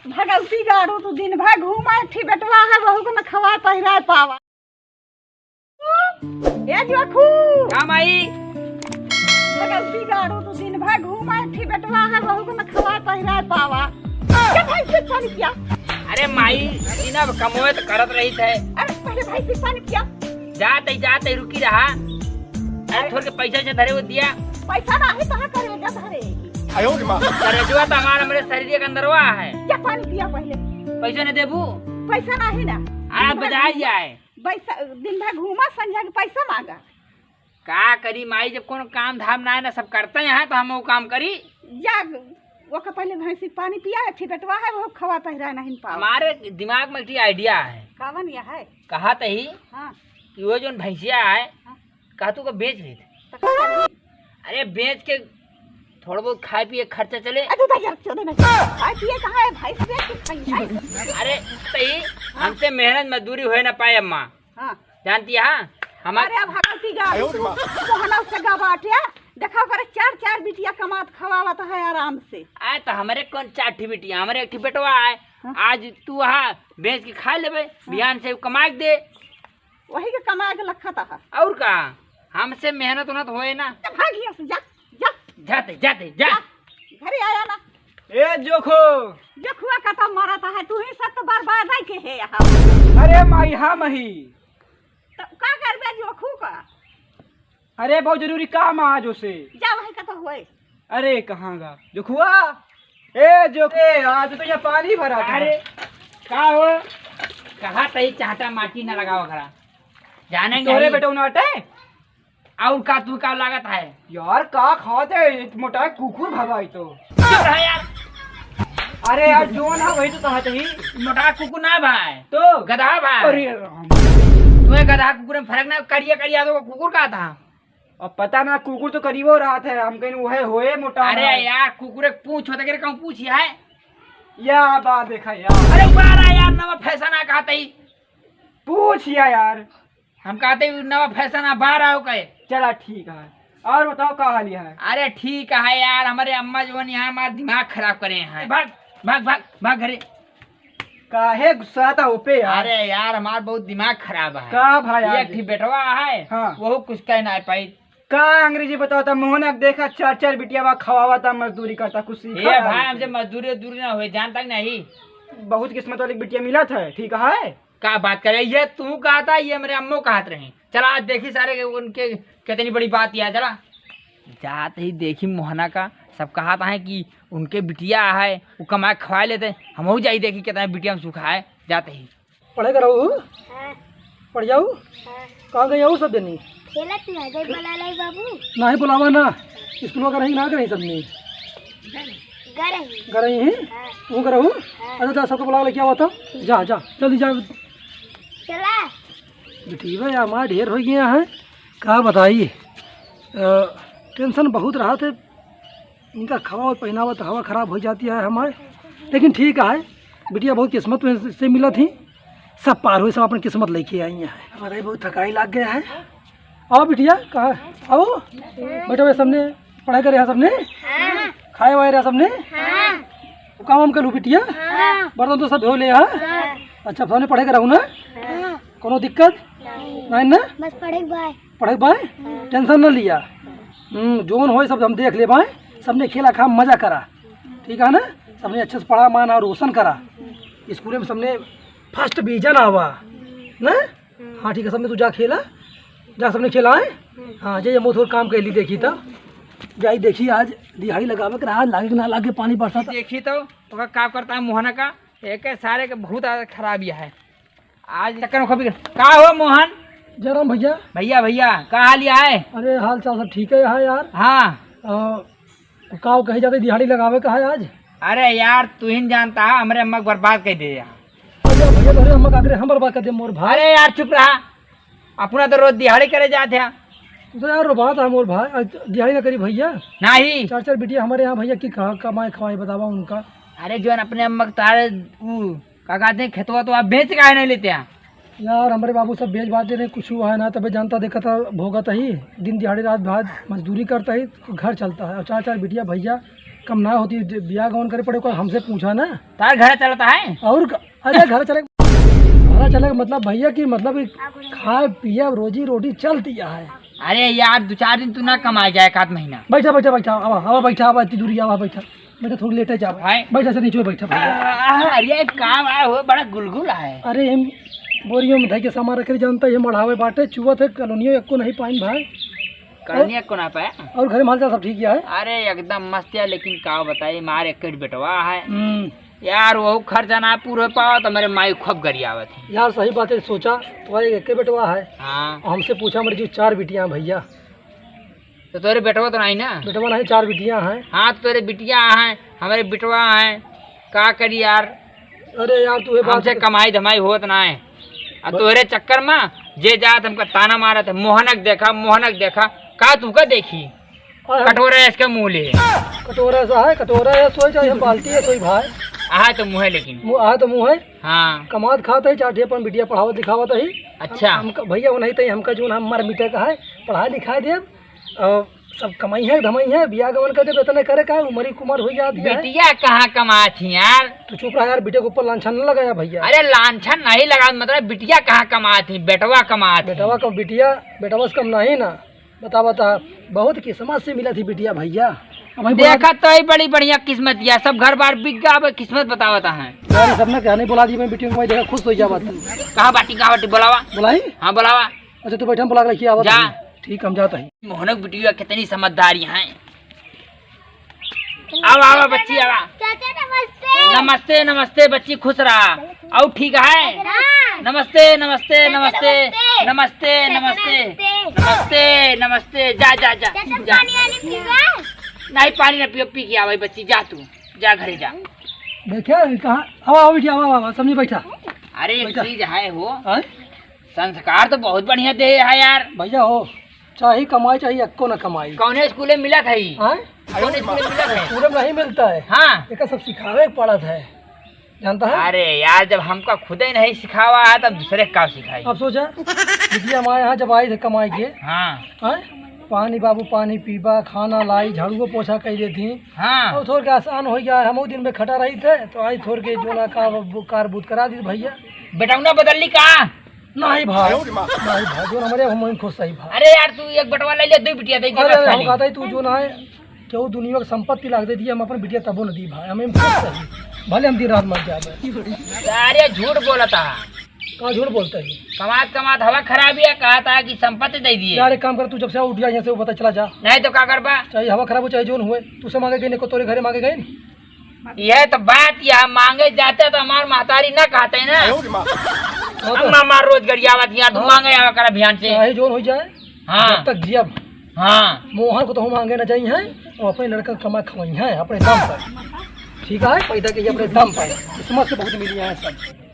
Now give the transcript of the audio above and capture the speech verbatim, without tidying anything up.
भगवती गाड़ू, तू दिन भर घूमा, एक ठी बेटवा है, वहू को न खवाए पहिराए पावा। ए जोखू। का माई? भगवती गाड़ू, तू दिन भर घूमा, एक ठी बेटवा है, वहू को न खवाए पहिराए पावा। क्या भाई से पानी पिया? अरे माई, इना कमोए तो करत रही थे। अरे पहले भाई से पानी पिया। जाते ही, जाते ही रुकी रहा। अरे थोड़ के पैसा से धरे वो दिया। पैसा नाही, कहाँ करेगा धरे? आयो रे माँ। करेजवा तो हमार, हमरे शरीर के अंदरवा है। जा पानी पिया पहले। पैसा नहीं देबू? पैसा नाही ना। आज बाजार जाए। पैसा, दिन भर घूमा, संझा के पैसा मांगा। का करी माई, जब कोनो काम धाम ना है ना, सब करते हैं तो हम वो काम करी। जा, ओका पहले भैंसी के पानी पिया, एक ठी बेटवा है, वो खवा पहिरा नहीं पावा। हमारे दिमाग में एक ठी idea है। कावन यह है? कहा तही हाँ। कि वो जोन भैंसिया है, हाँ। कहा तू को बेच लेते। तो का करबी? अरे बेच के थोड़ा बहुत खाए पिए खर्चा चले। अरे भाई यार, क्यों नहीं? खाए पिए कहाँ है? भैंस बेच के खाई है। अरे तही हाँ। हमसे मेहनत मजदूरी होए ना पाए अम्मा। हाँ। जानती है, हाँ? हमार अरे अब हकलती गा। आयो रे माँ। मोहना उससे गा बाटे, देखा ओकरे चार चार बिटिया कमात खवावत है आराम से। आए तो हमरे कौन चार ठी बिटिया, हमरे एक ठी बेटवा है। हाँ। आज तू वहाँ बेच के खा लेबे, हाँ। बिहान से कमा के दे। वही के कमा के लखत है। और का, हमसे मेहनत उहनत होए ना। तो भाग यहाँ से, जा, जा। जाते, जाते, जा। जा, घरे आया ना। ए जोखो। जोखुआ का तो मरत है, तू ही सब तो बर्बाद है के है यहाँ। अरे माई, हाँ मही। तो का करबे जोखू का? अरे, बहुत जरूरी काम है आज उसे। जा वहीं का तो होए। अरे, कहाँ गा? जोखुआ? ए, जोखे, आज तो यहाँ पानी भरा था। अरे, का हो? कहा तही चाहता माटी ना लगावा घरा। जानेंगे तोरे ही। बेटा उनाटे? और का तू का लागत है? यार, का खात है? मोटा कुकुर भगाई तो। चुप रह यार। अरे यार, जो ना वही तो कहा तही। मोटा कुकुर ना भाई। तो? गधा भाई। अरे राम। तुम्हें गधा कुकुर में फर्क ना, करिया करिया तो कुकुर का था। अब पता ना, कुकुर तो करीबो रहत है, हम कहीं उहे होए मोटा अरे ना। यार, कुकुर एक पूछ होता, करे कहूँ पूछ है? या बात देखा यार। अरे उबारा यार, नवा फैशन आ कहते ही। पूछ या यार। हम कहते ही नवा फैशन आ, बाहर आओ कहे। चला ठीक है, और बताओ का हाल है? अरे ठीक है यार, हमारे अम्मा जो है यहाँ हमारा दिमाग खराब करे हैं। भाग, भाग, भाग, भाग घरे। काहे गुस्साता हो पे यार? अरे यार, हमार बहुत दिमाग खराब है। का भाई ये यार? एक ठी बेटवा है, हाँ। वो कुछ कह ना पाई। का अंग्रेजी बताओ तो मोहना के देखा, चार चार बिटिया बा, खवावा ता, मजदूरी करता, कुछ सीखा ये है भाई, हमसे। हमसे मजदूरी उजदूरी ना हुए, जानता कि नहीं? बहुत किस्मत वाली बिटिया मिला था, ठीक है। का बात करे, ये तू कहा था, ये मेरे अम्मो कहत रहे। चला आज देखी सारे के उनके कितनी बड़ी बात है, चला। जात ही देखी मोहना का, सब कहत है कि उनके बिटिया है, वो कमाए खवाए लेते, हमहू जाई देखी कितना बिटिया में सुख है, जाते ही। पढ़े के रहू? हाँ। पढ़ जाऊ? हाँ। कहाँ गई हो सब जनी? खेलत ना, गई बुला लाई बाबू। नाही बुलावा ना, स्कूल का रही ना, गई सब नहीं। गरही। गरही है? हाँ। तू करहू? हाँ। अच्छा, जा, सबको बुला लेके आओ तो। जा, जा, जल्दी जा। चला। बिटिया यार, हमार ढेर हो गया है, का बताई। अ, टेंशन बहुत रहा थे, इनका खावा और पहनावा तो हवा खराब हो जाती है हमारे, लेकिन ठीक है, बिटिया बहुत किस्मत में से मिला थी, सब पार हुए, सब अपन किस्मत लेके आई हैं। हमारा बहुत थकाई लग गया है। आओ बिटिया, कहाँ आओ, बैठो भाई, सामने पढ़ाई करे यहाँ सबने, हाँ। खाए वाए रहा सबने, हाँ। काम वाम कर लू बिटिया, हाँ। बर्तन तो सब धो ले, हाँ। हाँ। अच्छा, सामने पढ़े के रहू ना, हाँ। कोनो दिक्कत नहीं। नहीं ना? बस पढ़े के बाय। पढ़े के बाय? हाँ। टेंशन ना लिया। हम्म, जोन होए सब हम देख ले बाय। सबने खेला खा मजा करा। ठीक है ना? सबने अच्छे से पढ़ा मान और रोशन करा। स्कूल में सबने फर्स्ट डिवीजन आवा। ना? हाँ ठीक है, सबने तू जा खेला। जा सबने खेला है? हाँ, जाइए, हम थोड़ा काम कर ली देखी था। जाई देखी आज दिहाड़ी लगावे के रहा, लागे कि ना लागे पानी बरसात। देखी तो, ओका का करता है मोहना का? एक सारे के बहुत आदत खराब ही है। आज चक्कर में खपी। का हो मोहन? जयराम भैया। भैया, भैया, का हाल है? अरे हाल चाल सब ठीक है यहाँ यार। हाँ। अ, का कहे जाते दिहाड़ी लगावे का है आज? अरे यार, तू ही जानता है, हमरे अम्मा के बर्बाद कर दे यार। अरे भैया, तोरे अम्मा का करे हम बर्बाद कर दे मोर भाई। अरे यार, चुप रहा, अपना तो रोज दिहाड़ी करे जाते हैं। तू तो यार रोबात है मोर भाई, आज दिहाड़ी ना करी भैया। नहीं। चार चार बिटिया हमारे यहाँ भैया की कहाँ कमाए खवाए बतावा उनका। अरे जोन अपने अम्मा के तारे ऊ का कहते हैं, खेतवा तो आप बेच काहे नहीं लेते हैं? यार, हमारे बाबू सब बेच बाच दे रहे, कुछ हुआ है ना, तबे जानता देखा था, भोगत ही, दिन दिहाड़ी रात भात मजदूरी करता ही, घर चलता है। और चार चार बिटिया भैया कम ना होती, जे बियाह गवन करे पड़े, कोई हमसे पूछा ना। तार घर चलता है? और क-, अरे घर चले, घर चले मतलब भैया कि मतलब कि खाए पिए रोजी रोटी चलती है। अरे यार, दो चार दिन तू ना कमाए जाए, एक आध महीना। बैठा, बैठा, बैठा, आवा, आवा, बैठा, आवा, इतनी दूरी आवा, बैठा, बैठा, थोड़ी लेटे जावा। हाय। बैठा से नीचे बैठा भैया। आ, अरे काम आए हो, बड़ा गुलगुल है। अरे हम बोरियों में धई के सामान रखे, जानता है, ये मढ़ावे बाटे, चुवत है, कॉलोनियों एको नहीं पाइन भाई। कॉलोनिया को ना पाया? और घर में हालचाल सब ठीक है? अरे एकदम मस्त है, लेकिन का बताई, मार एक बेटवा है। हम्म। यार, वो खर्चा ना पूरे पावा तो मेरे माई खूब गरियावत है। यार, सही बात है, सोचा, तुम्हारे एक बेटवा है। हाँ। हमसे पूछा, मेरे जो चार बिटियां हैं भैया। तो तोरे बेटवा तो नहीं ना? बेटवा नहीं, चार बिटियां हैं। हाँ, तो तोरे बिटियां हैं, हमारे बेटवा हैं, का करी यार? अरे यार, तू ये बात हमसे कमाई धमाई होत ना है। आ ब- तोहरे चक्कर में जे जात हमका ताना मारत है, "मोहनक देखा, मोहनक देखा।" का तू का देखी? अरे हम कटोरा इसके मुँह ले। कटोरा ऐसा है, कटोरा है, सोई चाहे हम बाल्टी है, सोई भाई। आहा तो मुँह है लेकिन। मुँह, आहा तो मुँह है। हाँ। कमात खात है, चार ठे अपन बिटिया पढ़ावत लिखावत है। अच्छा। हम, हमका, भैया वो नहीं तई, हमका जो ना मर मिटे का है, पढ़ाई लिखाई देब। और सब कमाई है, धमाई है, बियाह गवन कर देब, इतने करे का, उमरी कुमार हो जाती है। बिटिया कहाँ कमात ही यार? तू चुप रहा यार, बिटिया के ऊपर लांछन न लगाया भैया। अरे लांछन नहीं लगा, मतलब बिटिया कहाँ कमात ही? बेटवा कमात ही। बेटवा कम, बिटिया, बेटवा से कम नहीं ना। बता, बता, बहुत किस्मत से मिला थी बिटिया भैया। अब भाई बोला देखा तो ही बड़ी बढ़िया किस्मत यार, सब घर बार बिक गया, अब किस्मत बतावता है। यार, सबने कहने बोला दी मैं बिटिया को, भाई देखा खुश हो जावा तू। कहाँ बाटी, कहाँ बाटी, बुलावा। बुलाई? हाँ, बुलावा। अच्छा, तू बैठा, हम बुला के रखिए, आवा जा। तनी। ठीक, हम जाता ही। मोहनक बिटिया कितनी समझदार हैं। आवा, आवा बच्ची, आवा। चाचा, नमस्ते। नमस्ते, नमस्ते बच्ची, खुश रहा। और ठीक है? हाँ। नमस्ते, नमस्ते, चाचा, नमस्ते। नमस्ते। नमस्ते, चाचा, नमस्ते। नमस्ते। नमस्ते, नमस्ते। जा, जा, जा, चाचा, जा। पानी वानी पीबा? नहीं, पानी ना पियो, पी के आवा बच्ची, जा तू, जा घरे जा। देखा, कहाँ? आवा, आवा बिटिया, आवा, आवा, आवा, समझी बैठा। अरे, एक बैठा। चीज है हो। हाँ? संस्कार तो बहुत बढ़िया दे है यार। भैया हो, चाहे कमाई चाहे अक्को न कमाई। कौने स्कूले में मिला था ई? हाँ? कौने स्कूले में मिला था? स्कूले में नहीं मिलता है। हाँ। एका सब सिखावे के पड़त है, जानता है? अरे यार, जब हमका खुदे नहीं सिखावा है, तब दूसरे का सिखाई? अब सोचा, बिटिया हमारे यहाँ जब आई थे कमाई के, हाँ। हाँ? पानी बाबू पानी पीबा, खाना लाई, झाड़ुओ पोछा कर देती। हाँ। और थोड़ के आसान हो गया है, हम दिन में खटा रही थे, तो आई थोड़ के जो ना का, कार बूत करा दी भैया। बेटौना बदलली का? नहीं भाई, नहीं भाई, जो हमारे हम खुश सही भाई। अरे यार, तू एक बटवा ले ले, दो बिटिया दे, अरे, अरे, हम कहता है तू जो ना है, केहू दुनिया के संपत्ति लाग दे दिए, हम अपन बिटिया तबो न दी भाई, हम खुश सही, भले हम दिन रात मर जाए। अरे झूठ बोलता है। का झूठ बोलता है? कमात कमात हवा खराब है, कहा था कि संपत्ति दे दिए। यार एक काम कर, तू जब से उठ जा यहाँ से, वो पता चला जा। नहीं तो का करबा? चाहे हवा खराब हो चाहे जोन हुए, तू से मांगे गई नहीं को तोरे घरे मांगे गई। यह तो बात, यह मांगे जाते तो हमार महतारी ना कहते ना। हाँ तो। अम्मा मार रोज गरियावत यार, तू हाँ। मांगे आवा कर अभियान से। चाहे जोन हो जाए, हाँ। जब तक जियब। हाँ। मोहन को तो हम मांगे ना जाई हैं, वो अपने लड़का कमा खवाई हैं अपने दम पर। ठीक है, पैदा की अपने दम पर, किस्मत से बहुत मिली हैं सब।